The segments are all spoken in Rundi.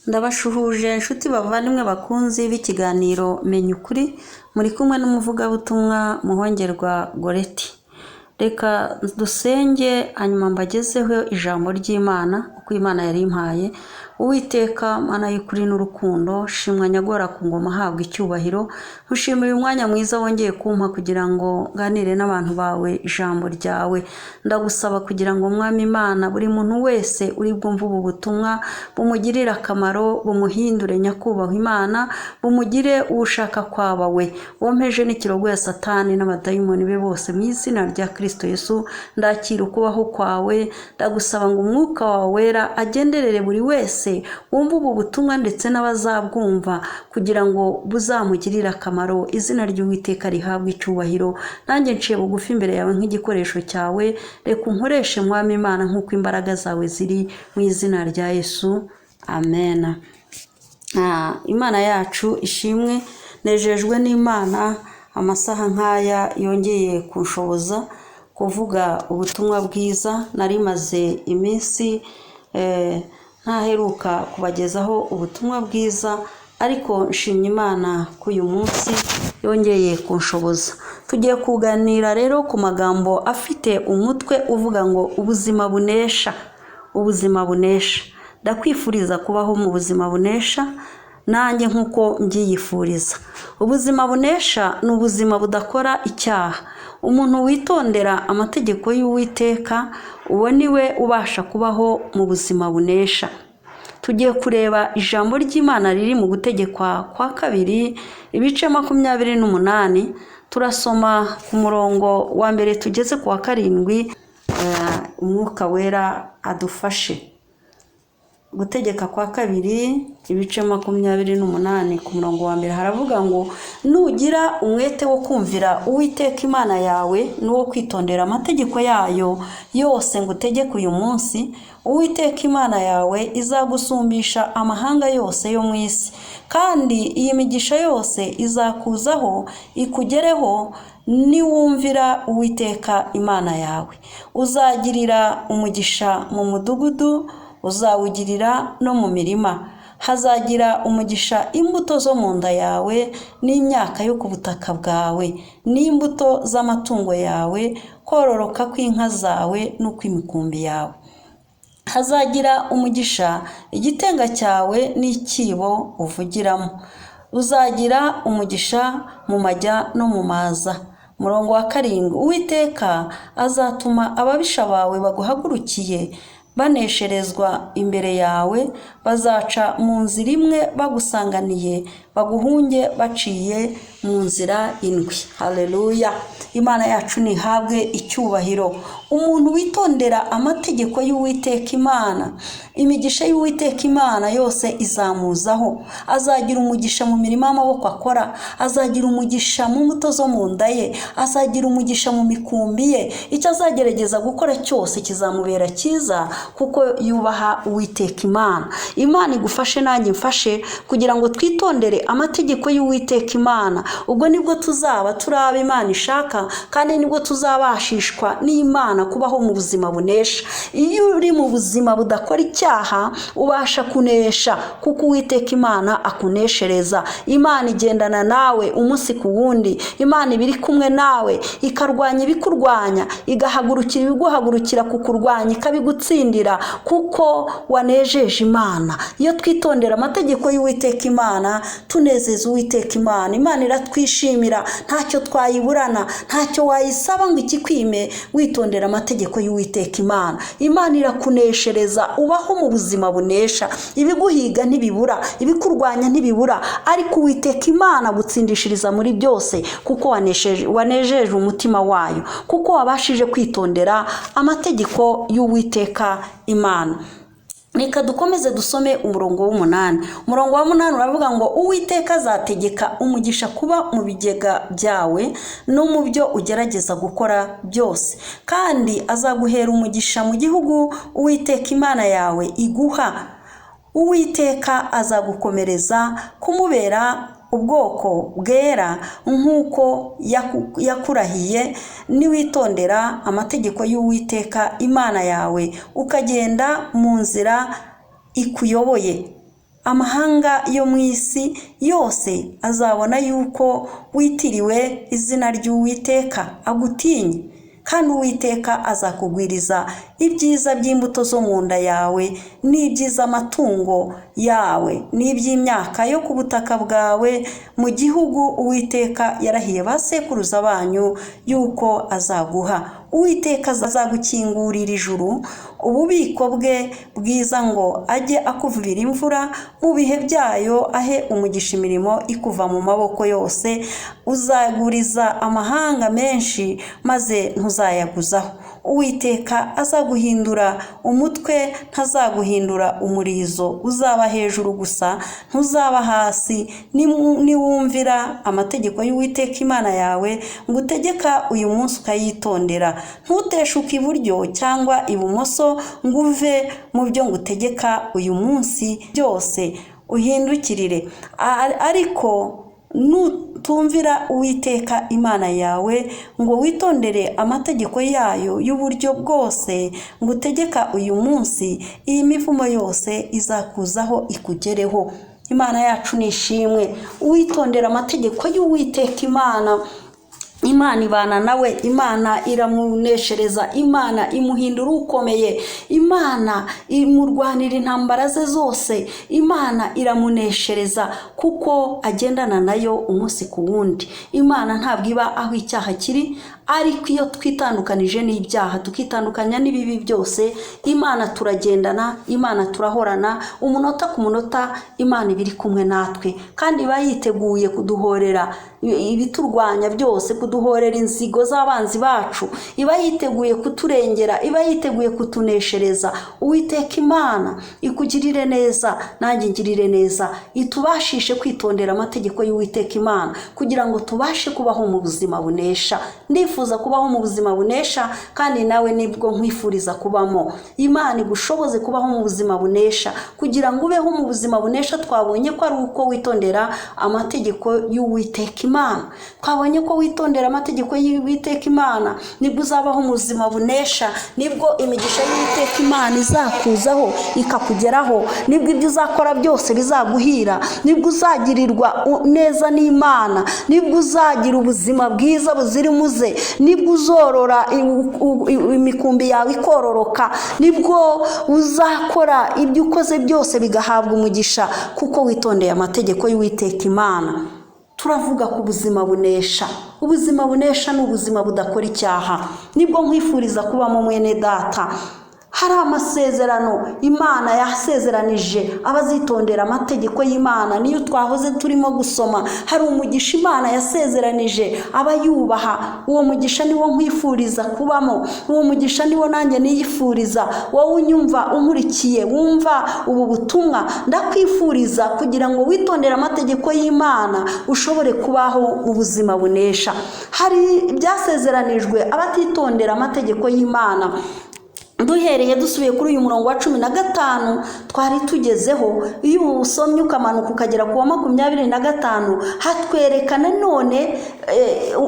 Ndabashuhuje inshuti bavandimwe bakunzi b'ikiganiro Menya Ukuri, muri kumwe n'umuvugabutumwa Muhongerwa Goreti. Reka dusenge hanyuma mbagezeho ijambo ry'Imana uko Imana yari impaye. Uwiteka Mana y'ukuri n'urukundo, shimwa nyagora ku ngoma ahabwa icyubahiro, nkushimiye uyu mwanya mwiza wongeye kumpa kugira ngo nganire n'abantu bawe ijambo ryawe. Ndagusaba kugira ngo Mwami Imana, buri muntu wese uri bwumve ubu butumwa bumugirire akamaro, bumuhindure nyakubahwa Imana, bumugire uwo ushaka kwaba we. Wompeje n'ikirogo ya Satani n'abadayimoni be bose mu izina rya Kristo Yesu, ndakira ukubaho kwawe, ndagusaba ngo umwuka wawe wera agenderere buri wese wumva ubu butumwa ndetse n'abazabwumva kugira ngo buzamugirire akamaro. Izina ry'Uwiteka rihabwe icyubahiro. Nanjye nciye bugufi imbere yawe nk'igikoresho cyawe, reka unkoreshe Mwami Imana nk'uko imbaraga zawe ziri, mu izina rya Yesu, amen. Imana yacu ishimwe. Nejejwe n'Imana amasaha nk'aya yongeye kunshoboza kuvuga ubutumwa bwiza. Nari maze iminsi ntaheruka kubagezaho ubutumwa bwiza, ariko nshimye Imana ko uyu munsi yongeye kunshoboza. Tugiye kuganira rero ku magambo afite umutwe uvuga ngo ubuzima bunesha. Ubuzima bunesha. Ndakwifuriza kubaho mu buzima bunesha, nanjye nk'uko mbyiyifuriza. Ubuzima bunesha ni ubuzima budakora icyaha. Umuntu witondera amategeko y'Uwiteka, uwo ni we ubasha kubaho mu buzima bunesha. Tugiye kureba ijambo ry'Imana riri mu gutegekwa kwa kabiri, ibice 28, turasoma ku murongo wa mbere tugeze ku wa 7. Umwuka wera adufashe. Gutegeka kwa kabiri, ibice 28, ku murongo wa mbere haravuga ngo: nugira umwete wo kumvira Uwiteka Imana yawe n'uwo kwitondera amategeko yayo yose ngutegeke uyu munsi, Uwiteka Imana yawe izagusumbisha amahanga yose yo mu isi, kandi iyi migisha yose izakuzaho ikugereho niwumvira Uwiteka Imana yawe. Uzagirira umugisha mu mudugudu, uzawugirira no mu mirima. Hazagira umugisha imbuto zo mu nda yawe n'imyaka yo ku butaka bwawe n'imbuto z'amatungo yawe, kororoka kw'inka zawe n'ukw'imikumbi yawe. Hazagira umugisha igitenga cyawe n'icyibo uvugiramo. Uzagira umugisha mu majya no mu maza. Murongo wa 7, Uwiteka azatuma ababisha bawe baguhagurukiye banesherezwa imbere yawe, bazaca mu nzira imwe bagusanganiye, baguhunge baciye mu nzira indwi. Haleluya! Imana yacu ntihabwe icyubahiro. Umuntu witondera amategeko y'Uwiteka Imana, imigisha y'Uwiteka Imana yose izamuzaho. Azagira umugisha mu mirimo y'amaboko akora, azagira umugisha mu mbuto zo mu nda ye, azagira umugisha mu mikumbi ye. Icyo azagerageza gukora cyose kizamubera cyiza, kuko yubaha Uwiteka Imana. Imana igufashe nanjye mfashe kugira ngo twitondere amategeko y'Uwiteka Imana. Ubwo nibwo tuzaba turi abo Imana ishaka, kandi nibwo tuzabashishwa n'Imana kubaho mu buzima bunesha. Iyo uri mu buzima budakora icyaha, ubasha kunesha, kuko Uwiteka Imana akuneshereza. Imana igendana nawe umunsi ku wundi. Imana iba iri kumwe nawe, ikarwanya ibikurwanya, igahagurukira ibiguhagurukira kukurwanya, ikabigutsindira, kuko wanejeje Imana. Iyo twitondera amategeko y'Uwiteka Imana, tunezeza Uwiteka Imana. Imana iratwishimira, ntacyo twayiburana, ntacyo wayisaba ngo ikikwime witondera amategeko y'Uwiteka Imana. Imana irakuneshereza, ubaho mu buzima bunesha. Ibiguhiga ntibibura, ibikurwanya ntibibura, ariko Uwiteka Imana agutsindishiriza muri byose, kuko wanejeje umutima wayo, kuko wabashije kwitondera amategeko y'Uwiteka Imana. Reka dukomeze dusome umurongo w'umunani. Umurongo wa 8 uravuga ngo: Uwiteka azategeka umugisha kuba mu bigega byawe no mu byo ugerageza gukora byose, kandi azaguhera umugisha mu gihugu Uwiteka Imana yawe iguha. Uwiteka azagukomereza kumubera ubwoko bwera nk'uko yakurahiye, niwitondera amategeko y'Uwiteka Imana yawe ukagenda mu nzira ikuyoboye. Amahanga yo mu isi yose azabona yuko witiriwe izina ry'Uwiteka agutinye, kandi Uwiteka azakugwiriza ibyiza by'imbuto zo mu nda yawe, n'iby'amatungo yawe, n'iby'imyaka yo ku butaka bwawe, mu gihugu Uwiteka yarahiye ba sekuruza banyu yuko azaguha. Uwiteka azagukingurira ijuru, ububiko bwe bwiza, ngo ajye akuvubira imvura mu bihe byayo, ahe umugisha imirimo ikuva mu maboko yose. Uzaguriza amahanga menshi, maze ntuzayaguzaho. Uwiteka azaguhindura umutwe, ntazaguhindura umurizo. Uzaba hejuru gusa, ntuzaba hasi, niwumvira amategeko y'Uwiteka Imana yawe ngo utegeka uyu munsi ukayitondera. Ntuteshuke iburyo cyangwa ibumoso ngo uve mu byo ngutegeka uyu munsi byose uhindukirire. Ariko nutumvira Uwiteka Imana yawe ngo witondere amategeko yayo y'uburyo bwose ngutegeka uyu munsi, iyi mivumo yose izakuzaho ikugereho. Imana yacu ni ishimwe. Uwitondera amategeko y'Uwiteka Imana, Imana ibana nawe, Imana iramuneshereza, Imana imuhindura ukomeye, Imana imurwanira intambara ze zose, Imana iramuneshereza kuko agendana nayo umunsi ku wundi. Imana ntabwo iba aho icyaha kiri, ariko iyo twitandukanije n'ibyaha, tukitandukanya n'ibibi byose, Imana turagendana, Imana turahorana, umunota ku munota Imana iba iri kumwe natwe, kandi iba yiteguye kuduhorera ibiturwanya byose, kuduhorera inzigo z'abanzi bacu, iba yiteguye kuturengera, iba yiteguye kutuneshereza. Uwiteka Imana ikugirire neza, nanjye ngirire neza, itubashishe kwitondera amategeko y'Uwiteka Imana kugira ngo tubashe kubaho mu buzima bunesha. Ndifuza kubaho mu buzima bunesha, kandi nawe nibwo nkwifuriza kubamo. Imana igushoboze kubaho mu buzima bunesha, kugira ngo ubeho mu buzima bunesha. Twabonye ko ari uko witondera amategeko y'Uwiteka Imana. Twabonye ko witondera amategeko y'Uwiteka Imana nibwo uzabaho mu buzima bunesha, nibwo imigisha y'Uwiteka Imana izakuzaho ikakugeraho, nibwo ibyo uzakora byose bizaguhira, nibwo uzagirirwa neza n'Imana, nibwo uzagira ubuzima bwiza buzira umuze, nibwo uzorora imikumbi yawe ikororoka, nibwo uzakora ibyo ukoze byose bigahabwa umugisha, kuko witondeye amategeko y'Uwiteka Imana. Turavuga ku buzima bunesha. Ubuzima bunesha ni ubuzima budakora icyaha. Nibwo nkwifuriza kubamo mwene data. Hari amasezerano Imana yasezeranije abazitondera amategeko y'Imana, niyo twahoze turimo gusoma. Hari umugisha Imana yasezeranije abayubaha. Uwo mugisha niwo nkwifuriza kubamo, uwo mugisha niwo nanjye niyifuriza. Wowe unyumva, unkurikiye, wumva ubu butumwa, ndakwifuriza kugira ngo witondere amategeko y'Imana ushobore kubaho ubuzima bunesha. Hari ibyasezeranijwe abatitondera amategeko y'Imana. Duhereye dusubiye kuri uyu murongo wa 15 twari tugezeho, iyo usomye ukamanuka ukagera ku wa 25, hatwereka nanone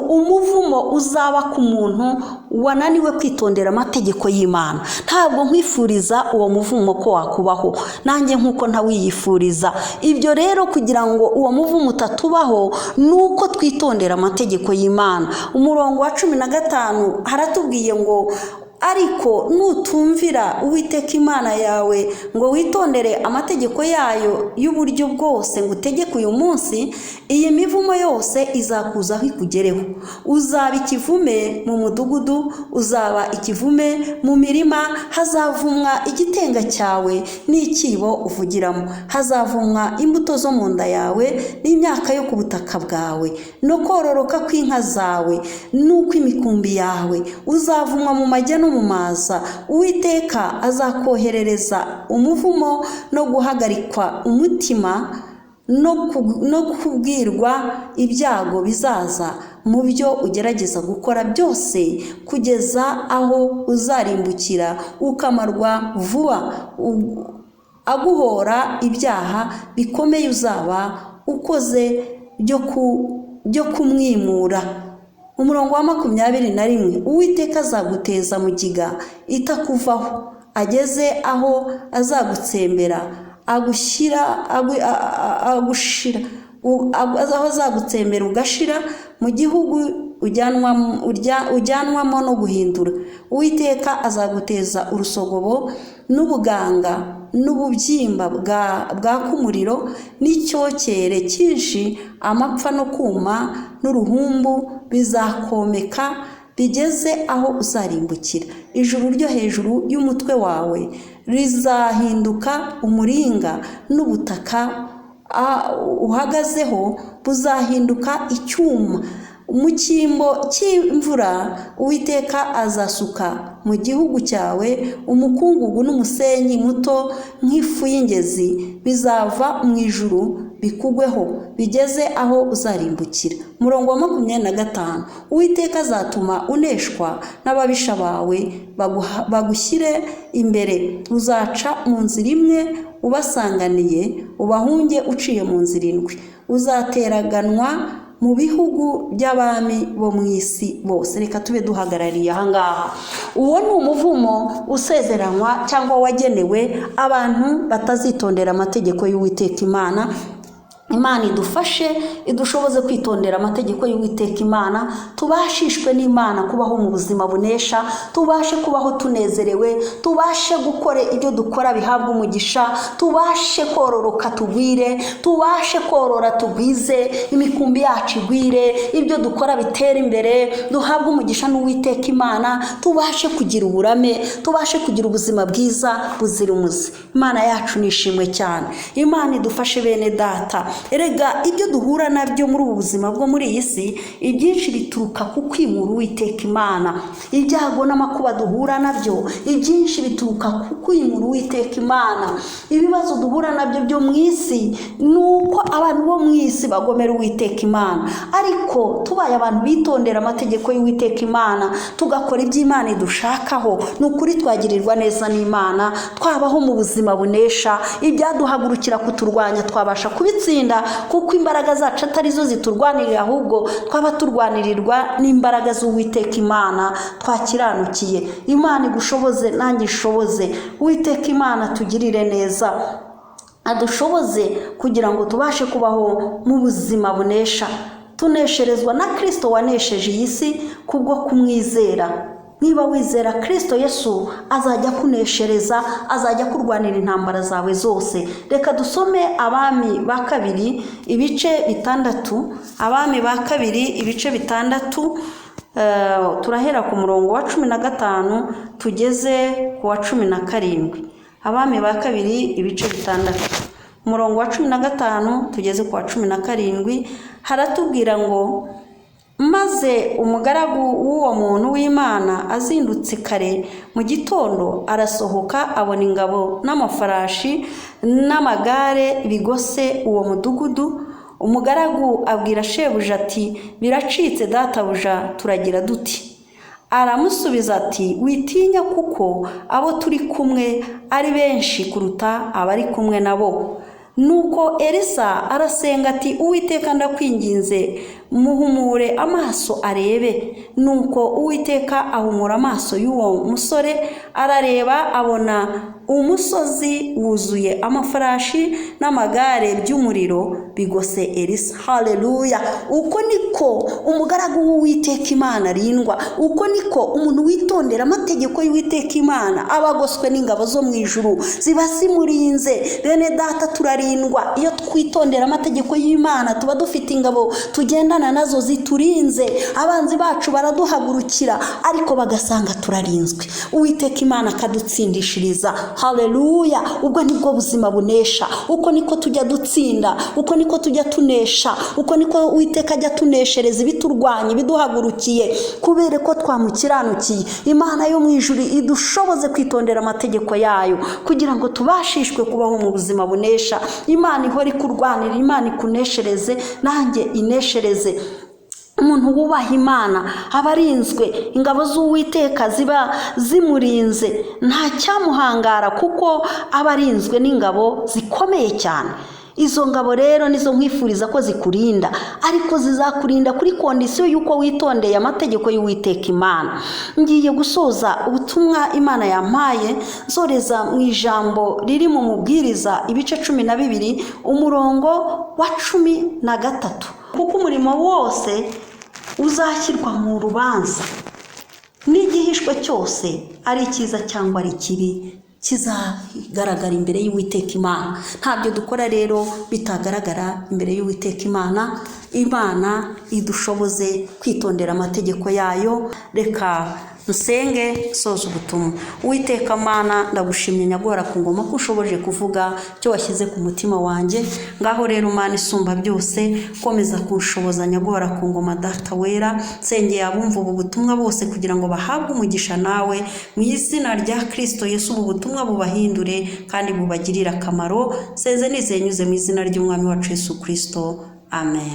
umuvumo uzaba ku muntu wananiwe kwitondera amategeko y'Imana. Ntabwo nkwifuriza uwo muvumo ko wakubaho, nanjye nkuko ntawiyifuriza. Ibyo rero kugira ngo uwo muvumo utatubaho nuko twitondera amategeko y'Imana. Umurongo wa 15 haratubwiye ngo ariko nutumvira Uwiteka Imana yawe ngo witondere amategeko yayo y'uburyo bwose ngo utegeke uyu munsi, iyi mivumo yose izakuzaho ikugereho. Uzaba ikivume mu mudugudu, uzaba ikivume mu mirima, hazavumwa igitenga cyawe n'ikibo uvugiramo, hazavumwa imbuto zo mu nda yawe n'imyaka yo ku butaka bwawe, no kororoka kw'inka zawe n'ukw'imikumbi yawe. Uzavumwa mu majya no mu maza. Uwiteka azakoherereza umuvumo no guhagarikwa umutima no kubwirwa ibyago bizaza mu byo ugerageza gukora byose, kugeza aho uzarimbukira ukamarwa vuba, aguhora ibyaha bikomeye uzaba ukoze byo kumwimura. Umurongo wa 21, Uwiteka azaguteza mugiga itakuvaho, ageze aho azagutsembera agushyira agushira aho azagutsembera ugashira mu gihugu ujyanwamo no guhindura. Uwiteka azaguteza urusogobo n'ubuganga n'ububyimba bwaka umuriro n'icyokere cyinshi, amapfa no kuma n'uruhumbu bizakomeka bigeze aho uzarimbukira. Ijuru ryo hejuru y'umutwe wawe rizahinduka umuringa, n'ubutaka uhagazeho buzahinduka icyuma. Mu cyimbo cy'imvura Uwiteka azasuka mu gihugu cyawe umukungugu n'umusenyi muto nk'ifu y'ingezi, bizava mu ijuru bikugweho bigeze aho uzarimbukira. Umurongo wa 25, Uwiteka azatuma uneshwa n'ababisha bawe bagushyire imbere, uzaca mu nzira imwe ubasanganiye, ubahunge uciye mu nzira indwi, uzateraganwa mu bihugu by'abami bo mu isi bose. Reka tube duhagarariye ahangaha. Uwo ni umuvumo usezeranywa cyangwa wagenewe abantu batazitondera amategeko y'Uwiteka Imana. Imana idufashe, idushoboze kwitondera amategeko y'Uwiteka Imana, tubashishwe n'Imana kubaho mu buzima bunesha, tubashe kubaho tunezerewe, tubashe gukora ibyo dukora bihabwa umugisha, tubashe kororoka tugwire, tubashe korora tugwize, imikumbi yacu igwire, ibyo dukora bitera imbere, duhabwe umugisha n'Uwiteka Imana, tubashe kugira uburame, tubashe kugira ubuzima bwiza buzira umuze. Imana yacu nishimwe cyane. Imana idufashe bene data. Erega ibyo duhura nabyo muri ubu buzima bwo muri iyi si, ibyinshi bituruka ku kwimura Uwiteka Imana. Ibyago n'amakuba duhura nabyo, ibyinshi bituruka ku kwimura Uwiteka Imana. Ibibazo duhura nabyo byo mu isi ni uko abantu bo mu isi bagomera Uwiteka Imana. Ariko tubaye abantu bitondera amategeko y'Uwiteka Imana, tugakora ibyo Imana idushakaho, ni ukuri twagirirwa neza n'Imana, twabaho mu buzima bunesha. Ibyaduhagurukira kuturwanya twabasha kubitsinda, kuko imbaraga zacu atari zo ziturwanirira, ahubwo twaba turwanirirwa n'imbaraga z'Uwiteka Imana twakiranukiye. Imana igushoboze nanjye ishoboze. Uwiteka Imana tugirire neza, adushoboze kugira ngo tubashe kubaho mu buzima bunesha, tunesherezwa na Kristo wanesheje iyi si kubwo kumwizera. Niba wizera Kristo Yesu, azajya kuneshereza, azajya kurwanira intambara zawe zose. Reka dusome Abami ba kabiri ibice 6, Abami ba kabiri ibice 6, turahera ku murongo wa 15 tugeze ku wa 17. Abami ba kabiri ibice 6, umurongo wa 15 tugeze ku wa 17, haratubwira ngo: maze umugaragu w'uwo muntu w'Imana azindutse kare mu gitondo arasohoka, abona ingabo n'amafarashi n'amagare bigose uwo mudugudu. Umugaragu abwira shebuja ati: biracitse databuja, turagira duti? Aramusubiza ati: witinya, kuko abo turi kumwe ari benshi kuruta abari kumwe nabo. Nuko Elisa arasenga ati: Uwiteka ndakwinginze, muhumure amaso arebe. Nuko Uwiteka ahumura amaso y'uwo musore, arareba abona umusozi wuzuye amafarashi n'amagare by'umuriro bigose Elisa. Haleluya! Uko niko umugaragu w'Uwiteka Imana arindwa, uko niko umuntu witondera amategeko y'Uwiteka Imana aba agoswe n'ingabo zo mu ijuru ziba zimurinze. Bene data, turarindwa iyo twitondera amategeko y'Imana, tuba dufite ingabo tugendana nazo ziturinze. Abanzi bacu baraduhagurukira ariko bagasanga turarinzwe, Uwiteka Imana akadutsindishiriza. Haleluya! Ubwo nibwo buzima bunesha, uko niko tujya dutsinda, uko niko tujya tunesha, uko niko Uwiteka ajya tuneshereza ibiturwanya, ibiduhagurukiye, kubera ko twamukiranukiye. Imana yo mu ijuru idushoboze kwitondera amategeko yayo kugira ngo tubashishwe kubaho mu buzima bunesha. Imana ihora ikurwanira, Imana ikuneshereze, nanjye ineshereze. Umuntu wubaha Imana aba arinzwe, ingabo z'Uwiteka ziba zimurinze, nta cyamuhangara kuko aba arinzwe n'ingabo zikomeye cyane. Izo ngabo rero nizo nkwifuriza ko zikurinda, ariko zizakurinda kuri condition y'uko witondeye amategeko y'Uwiteka Imana. Ngiye gusoza ubutumwa Imana yampaye nsoreza mu ijambo riri mu Mubwiriza ibice 12 umurongo wa 13: "Kuko umurimo wose uzashyirwa mu rubanza, n'igihishwe cyose, ari icyiza cyangwa ari ikibi, kizagaragara imbere y'Uwiteka Imana." Ntabyo dukora rero bitagaragara imbere y'Uwiteka Imana. Imana idushoboze kwitondera amategeko yayo. Reka nsenge soza ubutumwa. Uwiteka Mana, ndagushimye nyaguhora ku ngoma ko ushoboje kuvuga icyo washyize ku mutima wanjye. Ngaho rero, Mana isumba byose, komeza kunshoboza nyaguhora ku ngoma, Data wera. Nsengeye abumva ubu butumwa bose kugira ngo bahabwe umugisha nawe mu izina rya Kirisito Yesu. Ubu butumwa bubahindure kandi bubagirire akamaro. Nsenze nizeye nyuze mu izina ry'Umwami wacu Yesu Kirisito, amen.